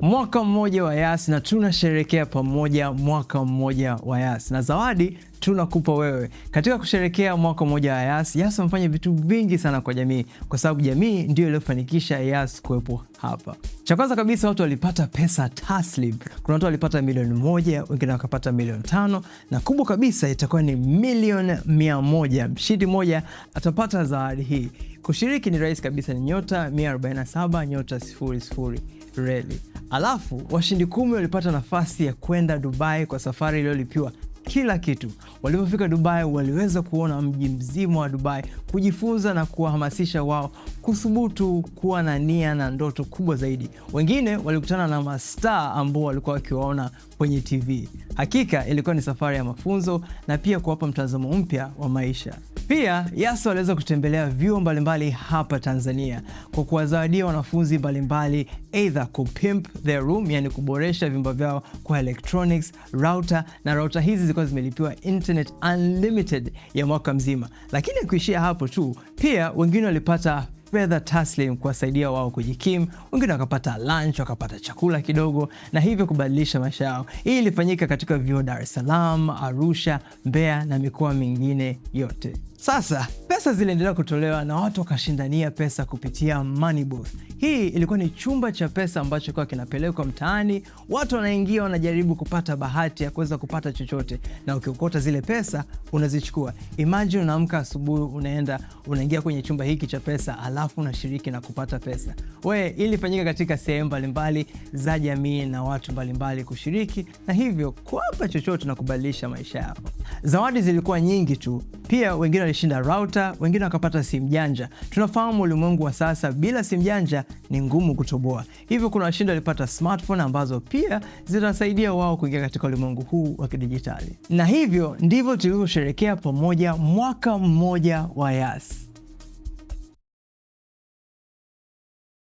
Mwaka mmoja wa Yas na tunasherekea pamoja mwaka mmoja wa Yas na zawadi tunakupa wewe. Katika kusherekea mwaka mmoja wa Yas, Yas wamefanya vitu vingi sana kwa jamii, kwa sababu jamii ndio iliyofanikisha Yas kuwepo hapa. Cha kwanza kabisa, watu walipata pesa taslim. Kuna watu walipata milioni 1, wengine wakapata milioni 5, na kubwa kabisa itakuwa ni milioni 100. Mshindi mmoja atapata zawadi hii. Kushiriki ni rahisi kabisa, ni *147*00#. Alafu washindi 10 walipata nafasi ya kwenda Dubai kwa safari iliyolipiwa kila kitu. Walipofika Dubai, waliweza kuona mji mzima wa Dubai, kujifunza na kuwahamasisha wao kuthubutu kuwa na nia na ndoto kubwa zaidi. Wengine walikutana na mastaa ambao walikuwa wakiwaona kwenye TV. Hakika ilikuwa ni safari ya mafunzo na pia kuwapa mtazamo mpya wa maisha. Pia Yas waliweza kutembelea vyuo mbalimbali hapa Tanzania kwa kuwazawadia wanafunzi mbalimbali, either kupimp their room, yani kuboresha vyumba vyao kwa electronics, router, na router hizi zilikuwa zimelipiwa internet unlimited ya mwaka mzima. Lakini kuishia hapo tu, pia wengine walipata fedha taslim kuwasaidia wao kujikimu, wengine wakapata lunch, wakapata chakula kidogo na hivyo kubadilisha maisha yao. Hii ilifanyika katika vyuo Dar es Salaam, Arusha, Mbeya na mikoa mingine yote. Sasa pesa ziliendelea kutolewa na watu wakashindania pesa kupitia money booth. Hii ilikuwa ni chumba cha pesa ambacho kilikuwa kinapelekwa mtaani, watu wanaingia, wanajaribu kupata bahati ya kuweza kupata chochote, na ukiokota zile pesa unazichukua. Imagine unaamka asubuhi, unaenda unaingia kwenye chumba hiki cha pesa, alafu unashiriki na kupata pesa. We, ilifanyika katika sehemu mbalimbali za jamii na watu mbalimbali kushiriki na hivyo kuwapa chochote na kubadilisha maisha yao. Zawadi zilikuwa nyingi tu. Pia wengine walishinda router, wengine wakapata simu janja. Tunafahamu ulimwengu wa sasa bila simu janja ni ngumu kutoboa. Hivyo kuna washindi walipata smartphone ambazo pia zitasaidia wao kuingia katika ulimwengu huu wa kidijitali. Na hivyo ndivyo tulivyosherekea pamoja mwaka mmoja wa Yas.